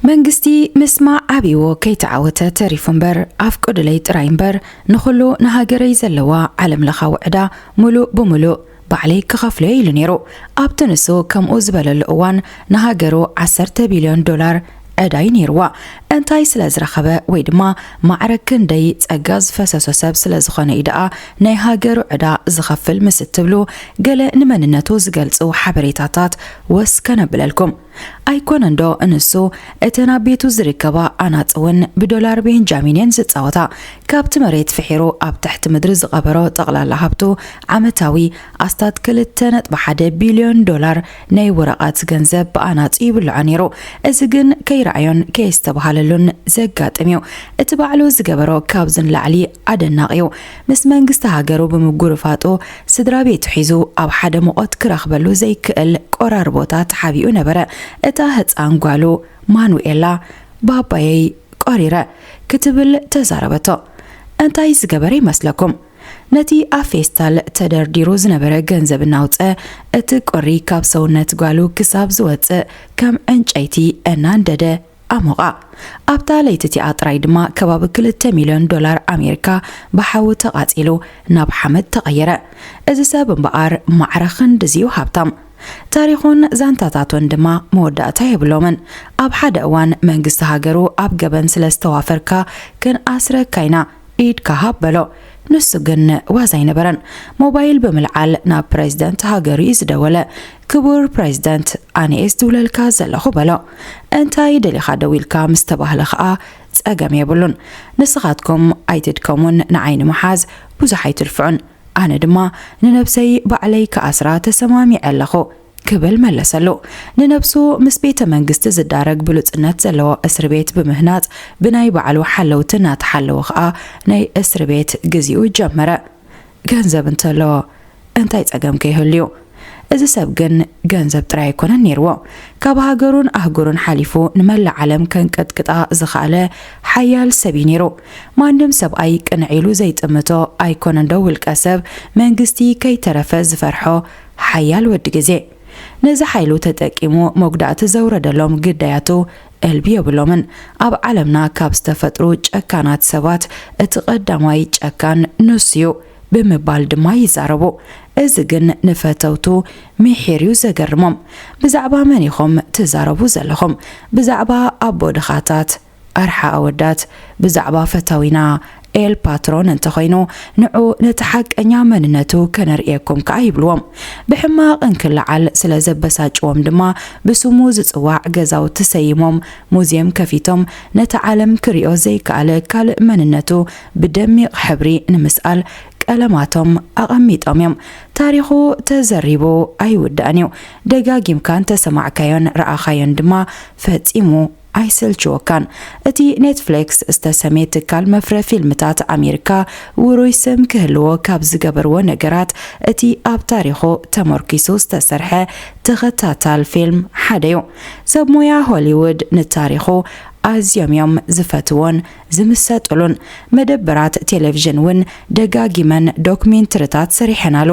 መንግስቲ ምስማዕ ኣብይዎ ከይተዓወተ ተሪፉ እምበር፣ ኣፍቅዱለይ ጥራይ እምበር፣ ንኹሉ ንሃገረይ ዘለዋ ዓለምለኻዊ ዕዳ ሙሉእ ብሙሉእ ባዕለይ ክኸፍሎ እየ ኢሉ ነይሩ። ኣብቲ ንሱ ከምኡ ዝበለሉ እዋን፣ ንሃገሩ ዓሰርተ ቢልዮን ዶላር ዕዳ እዩ ነይርዋ። እንታይ ስለ ዝረኸበ ወይ ድማ ማዕረ ክንደይ ጸጋ ዝፈሰሶ ሰብ ስለ ዝኾነ እዩ ደኣ ናይ ሃገሩ ዕዳ ዝኸፍል ምስ እትብሉ፣ ገለ ንመንነቱ ዝገልጹ ሓበሬታታት ወስ ከነብለልኩም። ኣይኮነንዶ ንሱ፣ እተን ኣብ ቤቱ ዝርከባ ኣናጺ እውን ብዶላር ቤንጃሚን እየን ዝጻወታ። ካብቲ መሬት ፍሒሩ ኣብ ትሕቲ ምድሪ ዝቐበሮ ጠቕላላ ሃብቱ፣ ዓመታዊ ኣስታት ክልተ ነጥቢ ሓደ ቢልዮን ዶላር ናይ ወረቐት ገንዘብ ብኣናጺ ይብልዖ ነይሩ። እዚ ግን ከይረኣዮን ከየስተብሃለሉን ዘጋጥም እዩ። እቲ ባዕሉ ዝገበሮ ካብዚ ንላዕሊ ኣደናቒ እዩ። ምስ መንግስቲ ሃገሩ ብምጉርፋጡ፣ ስድራ ቤቱ ሒዙ ኣብ ሓደ ሙቐት ክረኽበሉ ዘይክእል ቆራርቦታት ሓቢኡ ነበረ። እታ ህጻን ጓሉ ማኑኤላ፣ "ባባየይ ቆሪረ" ክትብል ተዛረበቶ። እንታይ ዝገበረ ይመስለኩም? ነቲ ኣብ ፌስታል ተደርዲሩ ዝነበረ ገንዘብ እናውጸ፣ እቲ ቁሪ ካብ ሰውነት ጓሉ ክሳብ ዝወጽእ ከም ዕንጨይቲ እናንደደ ኣሞቓ። ኣብታ ለይቲ እቲኣ ጥራይ ድማ ከባቢ ክልተ ሚልዮን ዶላር ኣሜሪካ ብሓዊ ተቓጺሉ ናብ ሓመድ ተቐየረ። እዚ ሰብ እምበኣር ማዕረ ክንድዚ'ዩ ሃብታም። ታሪኹን ዛንታታቱን ድማ መወዳእታ የብሎምን። ኣብ ሓደ እዋን መንግስቲ ሃገሩ ኣብ ገበን ስለ ዝተዋፈርካ ክንኣስረካ ኢና፣ ኢድካ ሃብ በሎ። ንሱ ግን ዋዛ ኣይነበረን። ሞባይል ብምልዓል ናብ ፕሬዝደንት ሃገሩ እዩ ዝደወለ። "ክቡር ፕሬዝደንት፣ ኣነ'የ ዝድውለልካ ዘለኹ" በሎ። "እንታይ ደሊኻ ደዊልካ?" ምስ ተባህለ ኸኣ ጸገም የብሉን። "ንስኻትኩም ኣይትድከሙን፣ ንዓይ ንምሓዝ ብዙሕ ኣይትልፍዑን። ኣነ ድማ ንነብሰይ ባዕለይ ክኣስራ ተሰማሚዐ ኣለኹ" ክብል መለሰሉ። ንነብሱ ምስ ቤተ መንግስቲ ዝዳረግ ብሉጽነት ዘለዎ እስሪ ቤት ብምህናጽ፣ ብናይ ባዕሉ ሓለውቲ እናተሓለወ ኸኣ ናይ እስሪ ቤት ግዜኡ ጀመረ። ገንዘብ እንተሎ እንታይ ጸገም ከይህሉ'ዩ? እዚ ሰብ ግን ገንዘብ ጥራይ ኣይኮነን ነይርዎ። ካብ ሃገሩን ኣህጉሩን ሓሊፉ ንመላእ ዓለም ከንቀጥቅጣ ዝኸኣለ ሓያል ሰብ እዩ ነይሩ። ማንም ሰብኣይ ቅንዕ ኢሉ ዘይጥምቶ ኣይኮነን ዶ ውልቀ ሰብ፣ መንግስቲ ከይተረፈ ዝፈርሖ ሓያል ወዲ ግዜ። ነዚ ሓይሉ ተጠቂሙ መጉዳእቲ ዘውረደሎም ግዳያቱ እልቢ የብሎምን። ኣብ ዓለምና ካብ ዝተፈጥሩ ጨካናት ሰባት እቲ ቀዳማይ ጨካን ንሱ'ዩ ብምባል ድማ ይዛረቡ። እዚ ግን ንፈተውቱ ምሒር'ዩ ዘገርሞም። ብዛዕባ መን ኢኹም ትዛረቡ ዘለኹም? ብዛዕባ ኣቦ ድኻታት፣ ኣርሓ ኣወዳት፣ ብዛዕባ ፈታዊና ኤል ፓትሮን እንተኾይኑ፣ ንዑ ነቲ ሓቀኛ መንነቱ ከነርእየኩም ከኣ ይብልዎም። ብሕማቕ እንክለዓል ስለ ዘበሳጭዎም ድማ፣ ብስሙ ዝጽዋዕ ገዛውቲ ሰይሞም፣ ሙዝየም ከፊቶም፣ ነቲ ዓለም ክርእዮ ዘይከኣለ ካልእ መንነቱ ብደሚቕ ሕብሪ ንምስኣል ቀለማቶም ኣቐሚጦም እዮም። ታሪኹ ተዘሪቡ ኣይውዳእን እዩ። ደጋጊምካ እንተሰማዕካዮን ረኣኻዮን ድማ ፈጺሙ ኣይሰልችወካን። እቲ ኔትፍሊክስ ዝተሰምየ ትካል መፍረ ፊልምታት ኣሜሪካ ውሩይ ስም ክህልዎ ካብ ዝገበርዎ ነገራት፣ እቲ ኣብ ታሪኹ ተመርኪሱ ዝተሰርሐ ተኸታታል ፊልም ሓደ እዩ። ሰብ ሞያ ሆሊውድ ንታሪኹ ኣዝዮም እዮም ዝፈትዎን ዝምሰጥሉን። መደበራት ቴሌቪዥን እውን ደጋጊመን ዶክሜንትሪታት ሰሪሐናሉ።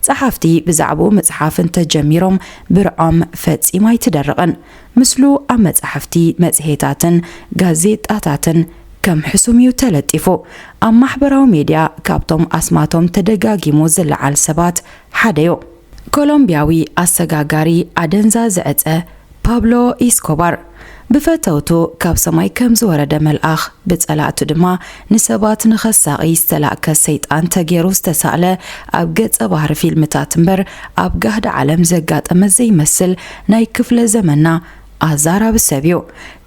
ጸሓፍቲ ብዛዕባኡ ምጽሓፍ እንተጀሚሮም፣ ብርዖም ፈጺማ ኣይትደርቕን። ምስሉ ኣብ መጻሕፍቲ፣ መጽሔታትን ጋዜጣታትን ከም ሕሱም እዩ ተለጢፉ። ኣብ ማሕበራዊ ሜድያ ካብቶም ኣስማቶም ተደጋጊሙ ዝለዓል ሰባት ሓደ እዩ። ኮሎምቢያዊ ኣሰጋጋሪ ኣደንዛዚ ዕጸ ፓብሎ ኢስኮባር፣ ብፈተውቱ ካብ ሰማይ ከም ዝወረደ መልኣኽ፣ ብጸላእቱ ድማ ንሰባት ንኸሳቒ ዝተላእከ ሰይጣን ተገይሩ ዝተሳእለ፣ ኣብ ገጸ ባህሪ ፊልምታት እምበር ኣብ ጋህዲ ዓለም ዘጋጠመ ዘይመስል ናይ ክፍለ ዘመንና ኣዛራቢ ሰብ እዩ።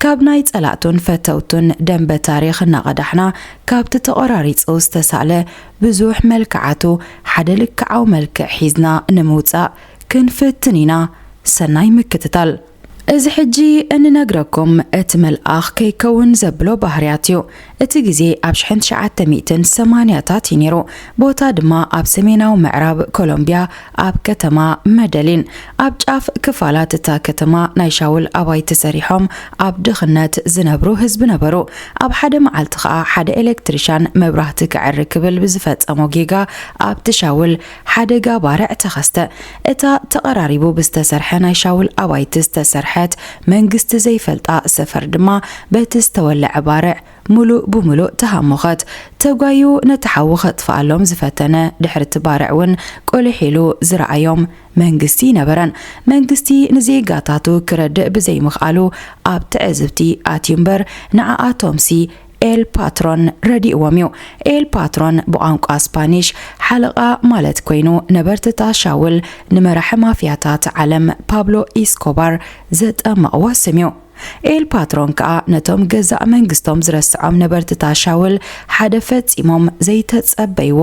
ካብ ናይ ጸላእቱን ፈተውቱን ደንበ ታሪኽ እናቐዳሕና፣ ካብቲ ተቖራሪጹ ዝተሳእለ ብዙሕ መልክዓቱ ሓደ ልክዓዊ መልክዕ ሒዝና ንምውጻእ ክንፍትን ኢና። ሰናይ ምክትታል። እዚ ሕጂ እንነግረኩም እቲ መልኣኽ ከይከውን ዘብሎ ባህርያት እዩ። እቲ ግዜ ኣብ ሽሕን ትሽዓተ ሚእትን ሰማንያታት እዩ ነይሩ። ቦታ ድማ ኣብ ሰሜናዊ ምዕራብ ኮሎምብያ ኣብ ከተማ መደሊን። ኣብ ጫፍ ክፋላት እታ ከተማ ናይ ሻውል ኣባይቲ ሰሪሖም ኣብ ድኽነት ዝነብሩ ህዝቢ ነበሩ። ኣብ ሓደ መዓልቲ ኸኣ ሓደ ኤሌክትሪሻን መብራህቲ ከዐሪ ክብል ብዝፈጸሞ ጌጋ ኣብቲ ሻውል ሓደጋ ባርዕ ተኸስተ። እታ ተቐራሪቡ ብዝተሰርሐ ናይ ሻውል ኣባይቲ ዝተሰርሐት መንግስቲ ዘይፈልጣ ሰፈር ድማ በቲ ዝተወለዐ ባርዕ ምሉእ ብምሉእ ተሃሞኸት። ተጓዩ ነቲ ሓዊ ከጥፍኣሎም ዝፈተነ ድሕሪ እቲ ባርዕ እውን ቁልሕ ኢሉ ዝረኣዮም መንግስቲ ይነበረን። መንግስቲ ንዜጋታቱ ክረድእ ብዘይምኽኣሉ ኣብ ትዕዝብቲ ኣትዩ እምበር ንዓኣቶምሲ ኤል ፓትሮን ረዲእዎም እዩ። ኤል ፓትሮን ብቋንቋ ስፓኒሽ ሓለቓ ማለት ኮይኑ ነበርትታ ሻውል ንመራሒ ማፍያታት ዓለም ፓብሎ ኢስኮባር ዘጠመቕዎ ስም እዩ። ኤል ፓትሮን ከኣ ነቶም ገዛእ መንግስቶም ዝረስዖም ነበርትታ ሻውል ሓደ ፈጺሞም ዘይተጸበይዎ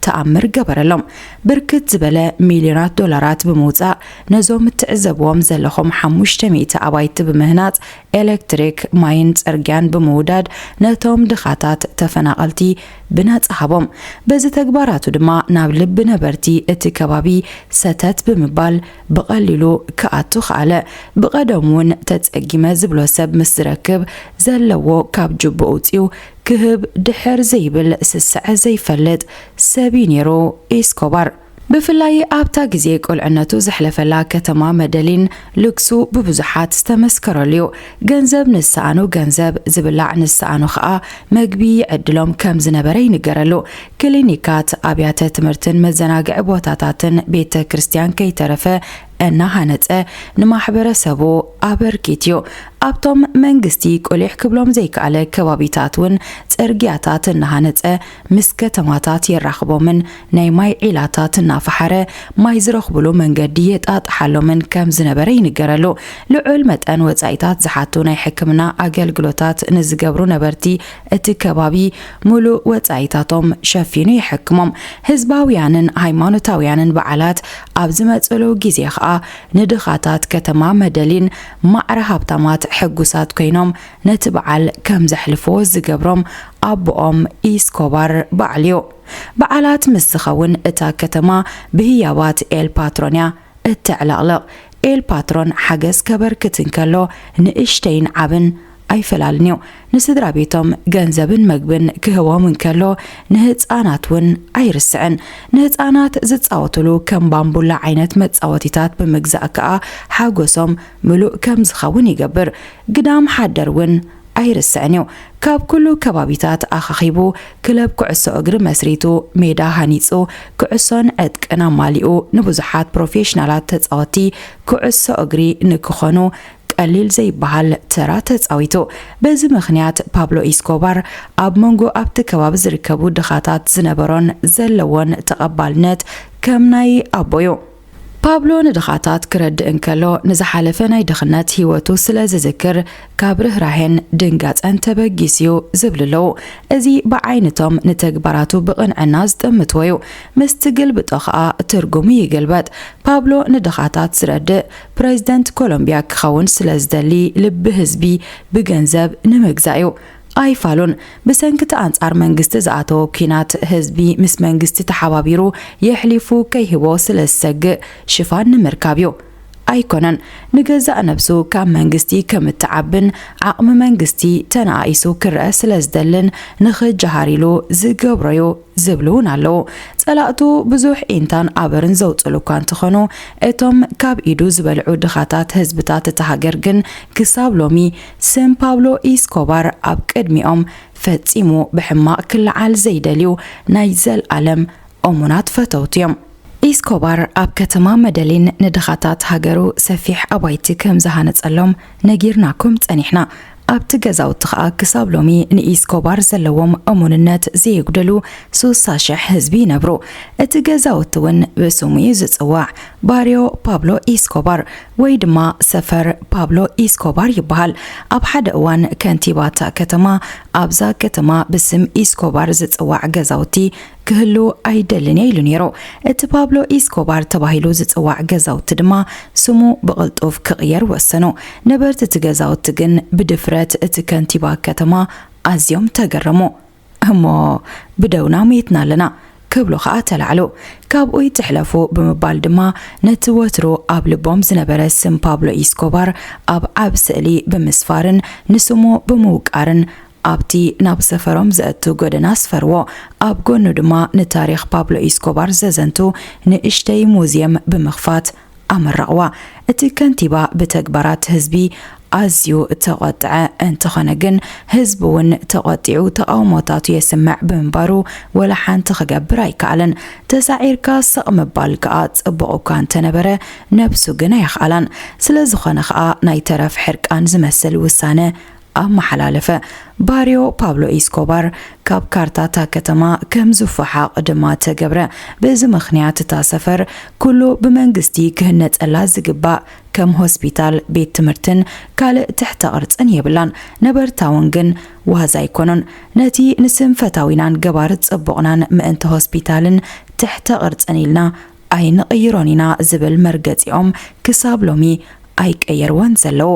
ተኣምር ገበረሎም። ብርክት ዝበለ ሚልዮናት ዶላራት ብምውጻእ ነዞም እትዕዘብዎም ዘለኹም ሓሙሽተ ሚእቲ ኣባይቲ ብምህናጽ ኤሌክትሪክ፣ ማይን ጽርግያን ብምውዳድ ነቶም ድኻታት ተፈናቐልቲ ብነጻ ሃቦም። በዚ ተግባራቱ ድማ ናብ ልቢ ነበርቲ እቲ ከባቢ ሰተት ብምባል ብቐሊሉ ክኣቱ ከኣለ። ብቐደሙ እውን ተጸጊመ ዝብሎ ሰብ ምስ ዝረክብ ዘለዎ ካብ ጅቡኡ ውጺኡ ክህብ ድሕር ዘይብል ስስዐ ዘይፈልጥ ሰብ እዩ ነይሩ ኢስኮባር። ብፍላይ ኣብታ ግዜ ቁልዕነቱ ዘሕለፈላ ከተማ መደሊን ልግሱ ብብዙሓት ዝተመስከረሉ እዩ። ገንዘብ ንሰኣኑ ገንዘብ፣ ዝብላዕ ንሰኣኑ ኸኣ መግቢ ይዕድሎም ከም ዝነበረ ይንገረሉ። ክሊኒካት፣ ኣብያተ ትምህርትን መዘናግዒ ቦታታትን ቤተ ክርስቲያን ከይተረፈ እናሃነጸ ንማሕበረሰቡ ኣበርኪት እዩ። ኣብቶም መንግስቲ ቁሊሕ ክብሎም ዘይከኣለ ከባቢታት እውን ጽርግያታት እናሃነጸ ምስ ከተማታት የራኽቦምን ናይ ማይ ዒላታት እናፈሓረ ማይ ዝረኽብሉ መንገዲ የጣጥሓሎምን ከም ዝነበረ ይንገረሉ። ልዑል መጠን ወጻኢታት ዝሓቱ ናይ ሕክምና ኣገልግሎታት ንዝገብሩ ነበርቲ እቲ ከባቢ ሙሉእ ወጻኢታቶም ሸፊኑ ይሕክሞም። ህዝባውያንን ሃይማኖታውያንን በዓላት ኣብ ዝመጽሉ ግዜ ኸኣ ንድኻታት ከተማ መደሊን ማዕረ ሃብታማት ሕጉሳት ኮይኖም ነቲ በዓል ከም ዘሕልፍዎ ዝገብሮም ኣቦኦም ኢስኮባር በዓል እዩ። በዓላት ምስ ዝኸውን እታ ከተማ ብህያባት ኤል ፓትሮን እያ እተዕለቕልቕ። ኤል ፓትሮን ሓገዝ ከበርክት እንከሎ ንእሽተይን ዓብን ኣይፈላልን እዩ። ንስድራ ቤቶም ገንዘብን መግብን ክህቦም እንከሎ ንህፃናት እውን ኣይርስዕን። ንህፃናት ዝፃወቱሉ ከም ባምቡላ ዓይነት መፃወቲታት ብምግዛእ ከኣ ሓጎሶም ምሉእ ከም ዝኸውን ይገብር። ግዳም ሓደር እውን ኣይርስዕን እዩ። ካብ ኩሉ ከባቢታት ኣኻኺቡ ክለብ ኩዕሶ እግሪ መስሪቱ፣ ሜዳ ሃኒጹ፣ ኩዕሶን ዕጥቅን ኣማሊኡ ንብዙሓት ፕሮፌሽናላት ተጻወትቲ ኩዕሶ እግሪ ንክኾኑ ቀሊል ዘይበሃል ተራ ተጻዊቱ። በዚ ምኽንያት ፓብሎ ኢስኮባር ኣብ መንጎ ኣብቲ ከባቢ ዝርከቡ ድኻታት ዝነበሮን ዘለዎን ተቐባልነት ከም ናይ ኣቦ እዩ። ፓብሎ ንድኻታት ክረድእ እንከሎ፣ ንዝሓለፈ ናይ ድኽነት ህይወቱ ስለ ዝዝክር፣ ካብ ርህራሄን ድንጋጸን ተበጊሱ እዩ ዝብሉ ኣለዉ። እዚ ብዓይነቶም ንተግባራቱ ብቕንዕና ዝጥምትዎ እዩ። ምስ ትግልብጦ ኸኣ ትርጉሙ ይግልበጥ። ፓብሎ ንድኻታት ዝረድእ ፕረዚደንት ኮሎምብያ ክኸውን ስለ ዝደሊ፣ ልቢ ህዝቢ ብገንዘብ ንምግዛእ እዩ። ኣይፋሉን። ብሰንኪ እቲ ኣንጻር መንግስቲ ዝኣተወ ኲናት፣ ህዝቢ ምስ መንግስቲ ተሓባቢሩ የሕሊፉ ከይህቦ ስለ ዝሰግእ ሽፋን ንምርካብ እዩ። ኣይኮነን፣ ንገዛእ ነብሱ ካብ መንግስቲ ከም እትዓብን ዓቕሚ መንግስቲ ተነኣኢሱ ክረአ ስለ ዝደልን ንኽጀሃር ኢሉ ዝገብሮ እዩ ዝብሉ እውን ኣለዉ። ጸላእቱ ብዙሕ ኢንታን ኣበርን ዘውጽሉ እኳ እንተኾኑ፣ እቶም ካብ ኢዱ ዝበልዑ ድኻታት ህዝብታት እታ ሃገር ግን ክሳብ ሎሚ ስም ፓብሎ ኢስኮባር ኣብ ቅድሚኦም ፈጺሙ ብሕማቕ ክለዓል ዘይደልዩ ናይ ዘልኣለም እሙናት ፈተውቲ እዮም። ኢስኮባር ኣብ ከተማ መደሊን ንድኻታት ሃገሩ ሰፊሕ ኣባይቲ ከም ዝሃነጸሎም ነጊርናኩም ጸኒሕና። ኣብቲ ገዛውቲ ኸኣ ክሳብ ሎሚ ንኢስኮባር ዘለዎም እሙንነት ዘየጉደሉ ሱሳ ሽሕ ህዝቢ ይነብሩ። እቲ ገዛውቲ እውን ብስሙ እዩ ዝጽዋዕ። ባርዮ ፓብሎ ኢስኮባር ወይ ድማ ሰፈር ፓብሎ ኢስኮባር ይበሃል። ኣብ ሓደ እዋን ከንቲባ እታ ከተማ፣ ኣብዛ ከተማ ብስም ኢስኮባር ዝጽዋዕ ገዛውቲ ክህሉ ኣይደልን እየ ኢሉ ነይሩ። እቲ ፓብሎ ኢስኮባር ተባሂሉ ዝጽዋዕ ገዛውቲ ድማ ስሙ ብቕልጡፍ ክቕየር ወሰኑ። ነበርቲ እቲ ገዛውቲ ግን ብድፍረት እቲ ከንቲባ ከተማ ኣዝዮም ተገረሙ። እሞ ብደውና ሜትና ኣለና ክብሉ ኸኣ ተላዕሉ። ካብኡ ይትሕለፉ ብምባል ድማ ነቲ ወትሩ ኣብ ልቦም ዝነበረ ስም ፓብሎ ኢስኮባር ኣብ ዓብ ስእሊ ብምስፋርን ንስሙ ብምውቃርን ኣብቲ ናብ ሰፈሮም ዘእቱ ጎደና ኣስፈርዎ። ኣብ ጎኑ ድማ ንታሪኽ ፓብሎ ኢስኮባር ዘዘንቱ ንእሽተይ ሙዝየም ብምኽፋት ኣመረቕዋ። እቲ ከንቲባ ብተግባራት ህዝቢ ኣዝዩ ተቖጥዐ። እንተኾነ ግን ህዝቢ እውን ተቖጢዑ ተቓውሞታቱ የስምዕ ብምንባሩ ወላ ሓንቲ ክገብር ኣይከኣለን። ተሳዒርካ ስቕ ምባል ከኣ ጽቡቕ እኳ እንተነበረ ነብሱ ግን ኣየኽኣላን። ስለ ዝኾነ ከኣ ናይ ተረፍ ሕርቃን ዝመስል ውሳነ ኣመሓላለፈ። ባርዮ ፓብሎ ኢስኮባር ካብ ካርታ እታ ከተማ ከም ዝፈሓቕ ድማ ተገብረ። በዚ ምኽንያት እታ ሰፈር ኩሉ ብመንግስቲ ክህነጸላ ዝግባእ ከም ሆስፒታል፣ ቤት ትምህርትን ካልእ ትሕተ ቅርጽን የብላን። ነበርታ እውን ግን ዋዛ ኣይኮኑን። ነቲ ንስም ፈታዊናን ገባር ጽቡቕናን ምእንቲ ሆስፒታልን ትሕተ ቅርጽን ኢልና ኣይንቕይሮን ኢና ዝብል መርገጺኦም ክሳብ ሎሚ ኣይቀየርዎን ዘለዉ።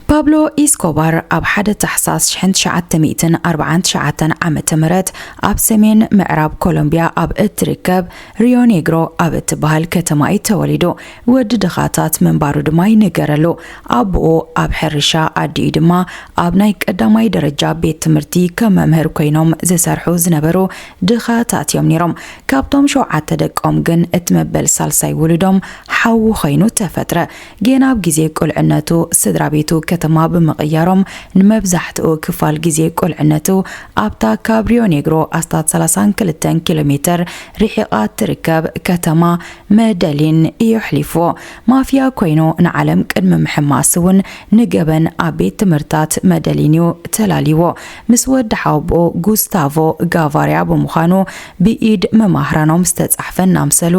ፓብሎ ኢስኮባር ኣብ ሓደ ታሕሳስ ሽሕን ትሽዓተ ሚእትን ኣርባዓን ትሽዓተን ዓመተ ምህረት ኣብ ሰሜን ምዕራብ ኮሎምቢያ ኣብ እትርከብ ሪዮ ኔግሮ ኣብ እትበሃል ከተማ እዩ ተወሊዱ። ወዲ ድኻታት ምንባሩ ድማ ይንገረሉ። ኣቦኡ ኣብ ሕርሻ ኣዲኡ ድማ ኣብ ናይ ቀዳማይ ደረጃ ቤት ትምህርቲ ከም መምህር ኮይኖም ዝሰርሑ ዝነበሩ ድኻታት እዮም ነይሮም። ካብቶም ሸውዓተ ደቆም ግን እቲ መበል ሳልሳይ ውሉዶም ሓዉ ኮይኑ ተፈጥረ። ጌና ኣብ ግዜ ቁልዕነቱ ስድራ ቤቱ ከተማ ብምቕያሮም ንመብዛሕትኡ ክፋል ግዜ ቁልዕነቱ ኣብታ ካብ ሪዮ ኔግሮ ኣስታት ሰላሳን ክልተን ኪሎ ሜተር ርሒቓ ትርከብ ከተማ መደሊን እዩ ኣሕሊፍዎ። ማፍያ ኮይኑ ንዓለም ቅድሚ ምሕማስ እውን ንገበን ኣብ ቤት ትምህርታት መደሊን እዩ ተላልይዎ። ምስ ወዲ ሓወቦኡ ጉስታቮ ጋቫርያ ብምዃኑ ብኢድ መማህራኖም ዝተጻሕፈ እናምሰሉ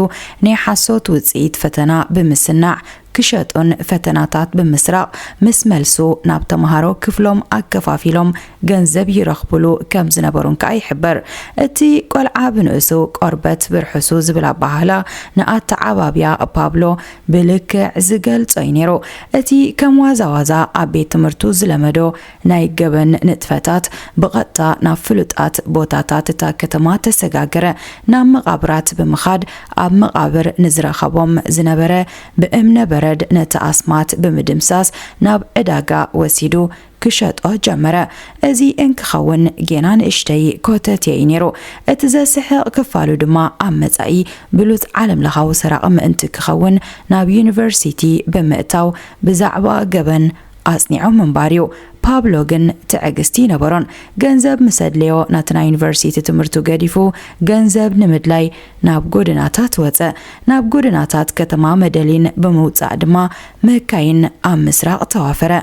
ናይ ሓሶት ውጽኢት ፈተና ብምስናዕ ክሸጡን ፈተናታት ብምስራቕ ምስ መልሱ ናብ ተምሃሮ ክፍሎም ኣከፋፊሎም ገንዘብ ይረኽብሉ ከም ዝነበሩን ከኣ ይሕበር። እቲ ቆልዓ ብንእሱ ቆርበት ብርሕሱ ዝብል ኣበሃህላ ንኣተዓባብያ ፓብሎ ብልክዕ ዝገልጾ እዩ ነይሩ። እቲ ከም ዋዛ ዋዛ ኣብ ቤት ትምህርቱ ዝለመዶ ናይ ገበን ንጥፈታት ብቐጥታ ናብ ፍሉጣት ቦታታት እታ ከተማ ተሰጋገረ። ናብ መቓብራት ብምኻድ ኣብ መቓብር ንዝረኸቦም ዝነበረ ብእምነ በረድ ነቲ ኣስማት ብምድምሳስ ናብ ዕዳጋ ወሲዱ ክሸጦ ጀመረ። እዚ እንክኸውን ጌና ንእሽተይ ኮተቴ እዩ ነይሩ። እቲ ዘስሕቕ ክፋሉ ድማ ኣብ መጻኢ ብሉጽ ዓለምለኻዊ ሰራቒ ምእንቲ ክኸውን ናብ ዩኒቨርሲቲ ብምእታው ብዛዕባ ገበን ኣጽኒዑ ምንባር እዩ። ፓብሎ ግን ትዕግስቲ ይነበሮን። ገንዘብ ምስ ኣድለዮ ናቲ ናይ ዩኒቨርሲቲ ትምህርቱ ገዲፉ ገንዘብ ንምድላይ ናብ ጎደናታት ወጸ። ናብ ጎደናታት ከተማ መደሊን ብምውጻእ ድማ መካይን ኣብ ምስራቕ ተዋፈረ።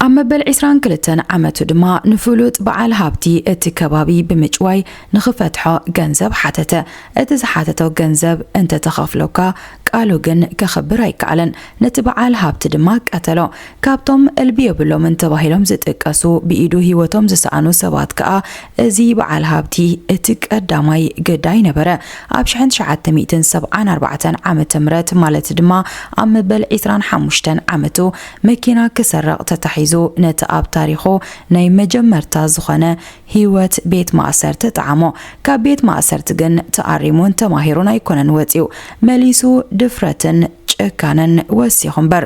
ኣብ መበል ዕስራን ክልተን ዓመቱ ድማ ንፍሉጥ በዓል ሃብቲ እቲ ከባቢ ብምጭዋይ ንኽፈትሖ ገንዘብ ሓተተ። እቲ ዝሓተቶ ገንዘብ እንተተኸፍሎካ ቃሉ ግን ከኽብር ኣይከኣለን። ነቲ በዓል ሃብቲ ድማ ቀተሎ። ካብቶም እልቢ የብሎምን ተባሂሎም ዝጥቀሱ ብኢዱ ህይወቶም ዝሰኣኑ ሰባት ከኣ እዚ በዓል ሃብቲ እቲ ቀዳማይ ግዳይ ነበረ። ኣብ ሽሕን ትሽዓተ ሚእትን ሰብዓን ኣርባዕተን ዓመተ ምህረት ማለት ድማ ኣብ መበል ዕስራን ሓሙሽተን ዓመቱ መኪና ክሰርቕ ተታሒዙ ነቲ ኣብ ታሪኹ ናይ መጀመርታ ዝኾነ ህይወት ቤት ማእሰርቲ ጠዓሞ። ካብ ቤት ማእሰርቲ ግን ተኣሪሙን ተማሂሩን ኣይኮነን ወጺኡ። መሊሱ ድፍረትን ጭካነን ወሲኹ እምበር።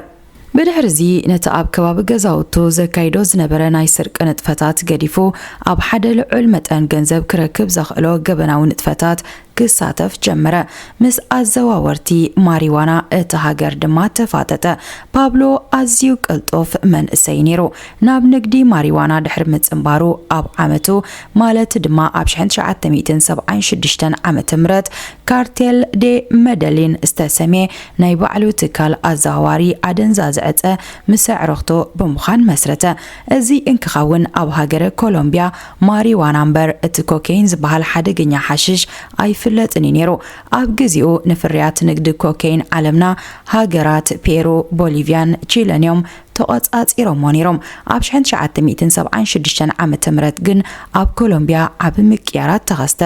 ብድሕርዚ ነቲ ኣብ ከባቢ ገዛውቱ ዘካይዶ ዝነበረ ናይ ስርቂ ንጥፈታት ገዲፉ ኣብ ሓደ ልዑል መጠን ገንዘብ ክረክብ ዘኽእሎ ገበናዊ ንጥፈታት ክሳተፍ ጀመረ። ምስ ኣዘዋወርቲ ማሪዋና እቲ ሃገር ድማ ተፋጠጠ። ፓብሎ ኣዝዩ ቅልጡፍ መንእሰይ ነይሩ። ናብ ንግዲ ማሪዋና ድሕሪ ምጽንባሩ ኣብ ዓመቱ ማለት ድማ ኣብ ሽሕን ትሽዓተ ሚእትን ሰብዓን ሽዱሽተን ዓመተ ምህረት ካርቴል ዴ መደሊን ዝተሰምየ ናይ ባዕሉ ትካል ኣዘዋዋሪ ኣደንዛዚ ዕጸ ምስ ኣዕሩኽቱ ብምዃን መስረተ። እዚ እንክኸውን ኣብ ሃገረ ኮሎምቢያ ማሪዋና እምበር እቲ ኮኬይን ዝበሃል ሓደገኛ ሓሽሽ ኣይፍለጥን ይፍለጥን እዩ ነይሩ። ኣብ ግዜኡ ንፍርያት ንግዲ ኮኬይን ዓለምና ሃገራት ፔሩ፣ ቦሊቪያን ቺለን እዮም ተቖጻጺሮሞ ነይሮም። ኣብ ሽሕን ትሽዓተ ሚእትን ሰብዓን ሽዱሽተን ዓመተ ምህረት ግን ኣብ ኮሎምቢያ ዓቢ ምቅያራት ተኸስተ።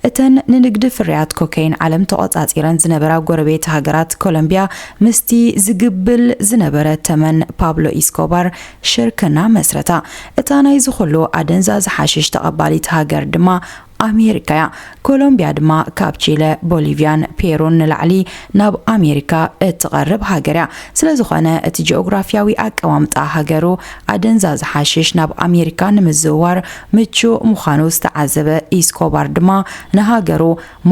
እተን ንንግዲ ፍርያት ኮኬይን ዓለም ተቖጻጺረን ዝነበራ ጎረቤት ሃገራት ኮሎምቢያ ምስቲ ዝግብል ዝነበረ ተመን ፓብሎ ኢስኮባር ሽርክና መስረታ። እታ ናይዚ ኩሉ ኣደንዛዚ ሓሽሽ ተቐባሊት ሃገር ድማ ኣሜሪካ እያ። ኮሎምቢያ ድማ ካብ ቺለ፣ ቦሊቪያን ፔሩን ንላዕሊ ናብ ኣሜሪካ እትቐርብ ሃገር እያ። ስለ ዝኾነ እቲ ጂኦግራፊያዊ ኣቀማምጣ ሃገሩ ኣደንዛዚ ሓሽሽ ናብ ኣሜሪካ ንምዝውዋር ምቹእ ምዃኑ ዝተዓዘበ ኢስኮባር ድማ ንሃገሩ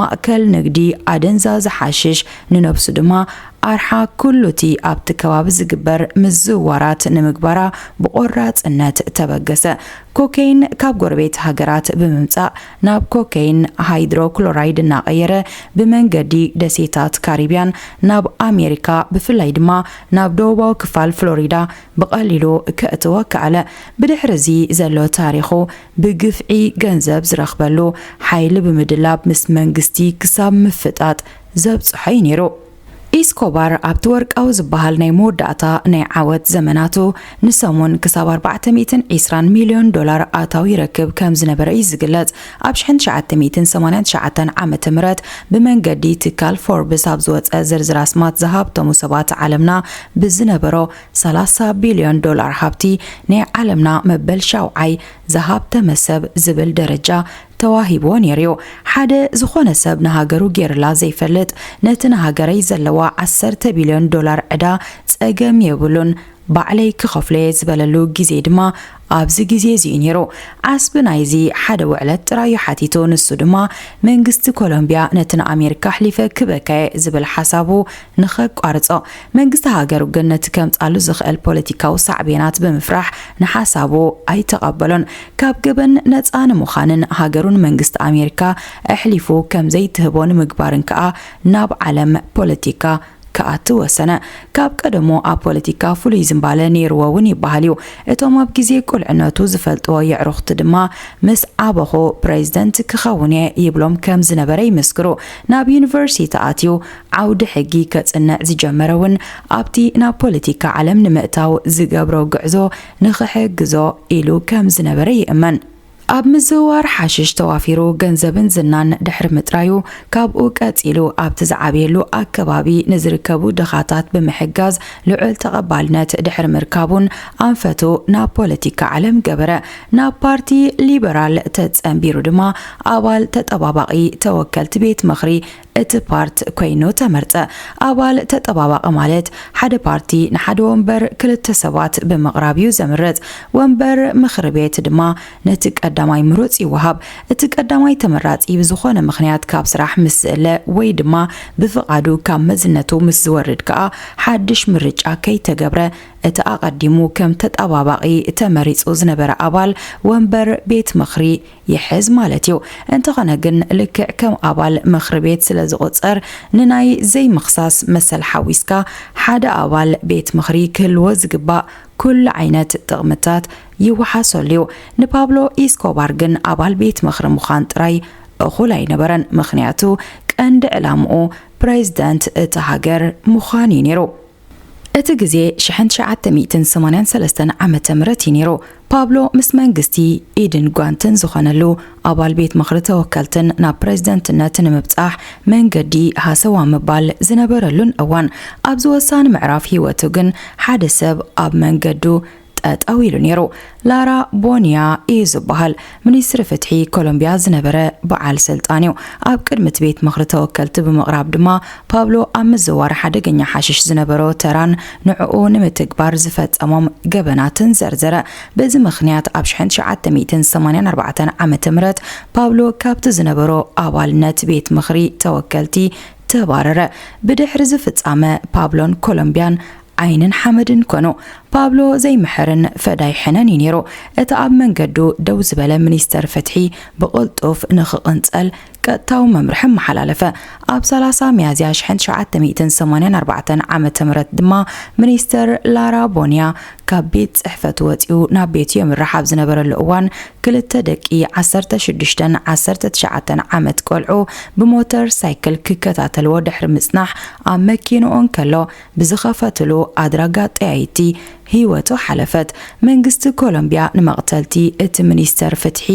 ማእከል ንግዲ ኣደንዛዚ ሓሽሽ፣ ንነብሱ ድማ ኣርሓ ኩሉ እቲ ኣብቲ ከባቢ ዝግበር ምዝውዋራት ንምግባራ ብቆራጽነት ተበገሰ። ኮኬይን ካብ ጎረቤት ሃገራት ብምምጻእ ናብ ኮኬይን ሃይድሮክሎራይድ እናቐየረ ብመንገዲ ደሴታት ካሪብያን ናብ ኣሜሪካ፣ ብፍላይ ድማ ናብ ደቡባዊ ክፋል ፍሎሪዳ ብቐሊሉ ከእትዎ ከኣለ። ብድሕሪ እዚ ዘሎ ታሪኹ ብግፍዒ ገንዘብ ዝረኽበሉ ሓይሊ ብምድላብ ምስ መንግስቲ ክሳብ ምፍጣጥ ዘብጽሖ እዩ ነይሩ። ኢስኮባር ኣብቲ ወርቃዊ ዝበሃል ናይ መወዳእታ ናይ ዓወት ዘመናቱ ንሰሙን ክሳብ ኣርባዕተ ሚእትን ዕስራን ሚልዮን ዶላር ኣታዊ ይረክብ ከም ዝነበረ እዩ ዝግለጽ። ኣብ ሽሕን ትሽዓተ ሚእትን ሰማንያን ትሽዓተን ዓመተ ምህረት ብመንገዲ ትካል ፎርብስ ኣብ ዝወጸ ዝርዝር ኣስማት ዝሃብተሙ ሰባት ዓለምና ብዝነበሮ ሰላሳ ቢልዮን ዶላር ሃብቲ ናይ ዓለምና መበል ሻውዓይ ዝሃብተመ ሰብ ዝብል ደረጃ ተዋሂብዎ ነይሩ እዩ። ሓደ ዝኾነ ሰብ ንሃገሩ ገይርላ ዘይፈልጥ፣ ነቲ ንሃገረይ ዘለዋ ዓሰርተ ቢልዮን ዶላር ዕዳ ጸገም የብሉን፣ ባዕለይ ክኸፍሎ እየ ዝበለሉ ግዜ ድማ ኣብዚ ግዜ እዚ እዩ ነይሩ። ዓስቢ ናይዚ ሓደ ውዕለት ጥራይ እዩ ሓቲቱ። ንሱ ድማ መንግስቲ ኮሎምቢያ ነቲ ንኣሜሪካ ኣሕሊፈ ክበካ እየ ዝብል ሓሳቡ ንኸቋርጾ። መንግስቲ ሃገሩ ግን ነቲ ከምጻሉ ዝኽእል ፖለቲካዊ ሳዕቤናት ብምፍራሕ ንሓሳቡ ኣይተቐበሎን። ካብ ገበን ነጻ ንምዃንን ሃገሩን መንግስቲ ኣሜሪካ ኣሕሊፉ ከም ዘይትህቦ ንምግባርን ከኣ ናብ ዓለም ፖለቲካ ክኣቱ ወሰነ። ካብ ቀደሙ ኣብ ፖለቲካ ፍሉይ ዝንባለ ነይርዎ እውን ይበሃል እዩ። እቶም ኣብ ግዜ ቁልዕነቱ ዝፈልጥዎ የዕሩኽቲ ድማ ምስ ዓበኹ ፕሬዚደንት ክኸውን እየ ይብሎም ከም ዝነበረ ይምስክሩ። ናብ ዩኒቨርሲቲ ኣትዩ ዓውዲ ሕጊ ከጽንዕ ዝጀመረ እውን ኣብቲ ናብ ፖለቲካ ዓለም ንምእታው ዝገብሮ ጉዕዞ ንኽሕግዞ ኢሉ ከም ዝነበረ ይእመን። ኣብ ምዝውዋር ሓሽሽ ተዋፊሩ ገንዘብን ዝናን ድሕሪ ምጥራዩ፣ ካብኡ ቀጺሉ ኣብቲ ዝዓበየሉ ኣከባቢ ንዝርከቡ ድኻታት ብምሕጋዝ ልዑል ተቐባልነት ድሕሪ ምርካቡን ኣንፈቱ ናብ ፖለቲካ ዓለም ገበረ። ናብ ፓርቲ ሊበራል ተጸንቢሩ ድማ ኣባል ተጠባባቒ ተወከልቲ ቤት ምኽሪ እቲ ፓርት ኮይኑ ተመርጸ። ኣባል ተጠባባቒ ማለት ሓደ ፓርቲ ንሓደ ወንበር ክልተ ሰባት ብምቕራብ እዩ ዘምርጽ። ወንበር ምኽሪ ቤት ድማ ነቲ ቀዳማይ ምሩጽ ይወሃብ። እቲ ቀዳማይ ተመራጺ ብዝኾነ ምኽንያት ካብ ስራሕ ምስ ዝእለ ወይ ድማ ብፍቓዱ ካብ መዝነቱ ምስ ዝወርድ ከኣ ሓድሽ ምርጫ ከይተገብረ እቲ ኣቐዲሙ ከም ተጠባባቒ ተመሪጹ ዝነበረ ኣባል ወንበር ቤት ምኽሪ ይሕዝ ማለት እዩ። እንተኾነ ግን ልክዕ ከም ኣባል ምኽሪ ቤት ስለ ዝቑጸር ንናይ ዘይምኽሳስ መሰል ሓዊስካ ሓደ ኣባል ቤት ምኽሪ ክህልዎ ዝግባእ ኩሉ ዓይነት ጥቕምታት ይወሓሰሉ እዩ። ንፓብሎ ኢስኮባር ግን ኣባል ቤት ምኽሪ ምዃን ጥራይ እኹል ኣይነበረን። ምኽንያቱ ቀንዲ ዕላምኡ ፕሬዚደንት እታ ሃገር ምዃን እዩ ነይሩ። እቲ ግዜ ሽሕን ትሽዓተ ሚእትን ሰማንያን ሰለስተን ዓመተ ምህረት እዩ ነይሩ። ፓብሎ ምስ መንግስቲ ኢድን ጓንትን ዝኾነሉ ኣባል ቤት ምኽሪ ተወከልትን ናብ ፕሬዚደንትነት ንምብጻሕ መንገዲ ሃሰዋ ምባል ዝነበረሉን እዋን። ኣብዚ ወሳኒ ምዕራፍ ህይወቱ ግን ሓደ ሰብ ኣብ መንገዱ ጠጠው ኢሉ ነይሩ። ላራ ቦንያ እዩ ዝበሃል። ሚኒስትሪ ፍትሒ ኮሎምቢያ ዝነበረ በዓል ስልጣን እዩ። ኣብ ቅድሚ እቲ ቤት ምኽሪ ተወከልቲ ብምቕራብ ድማ ፓብሎ ኣብ ምዝዋር ሓደገኛ ሓሽሽ ዝነበሮ ተራን ንዕኡ ንምትግባር ዝፈጸሞም ገበናትን ዘርዘረ። በዚ ምኽንያት ኣብ ሽሕን ትሽዓተ ሚእትን ሰማንያን ኣርባዕተን ዓመተ ምህረት ፓብሎ ካብቲ ዝነበሮ ኣባልነት ቤት ምኽሪ ተወከልቲ ተባረረ። ብድሕሪ እዚ ፍጻመ ፓብሎን ኮሎምቢያን ዓይንን ሓመድን ኮኑ። ፓብሎ ዘይምሕርን ፈዳይ ሕነን እዩ ነይሩ። እቲ ኣብ መንገዱ ደው ዝበለ ሚኒስተር ፍትሒ ብቕልጡፍ ንኽቕንጸል ቀጥታዊ መምርሒ ኣመሓላለፈ። ኣብ ሰላሳ ሚያዝያ ሽሕን ትሽዓተ ሚእትን ሰማንያን ኣርባዕተን ዓመተ ምህረት ድማ ሚኒስተር ላራ ቦንያ ካብ ቤት ጽሕፈቱ ወጺኡ ናብ ቤቱ የምርሕ ኣብ ዝነበረሉ እዋን፣ ክልተ ደቂ ዓሰርተ ሽዱሽተን ዓሰርተ ትሽዓተን ዓመት ቆልዑ ብሞተር ሳይክል ክከታተልዎ ድሕሪ ምጽናሕ፣ ኣብ መኪንኡ እንከሎ ብዝኸፈትሉ ኣድራጋ ጠያይቲ ህይወቱ ሓለፈት። መንግስቲ ኮሎምቢያ ንመቕተልቲ እቲ ሚኒስተር ፍትሒ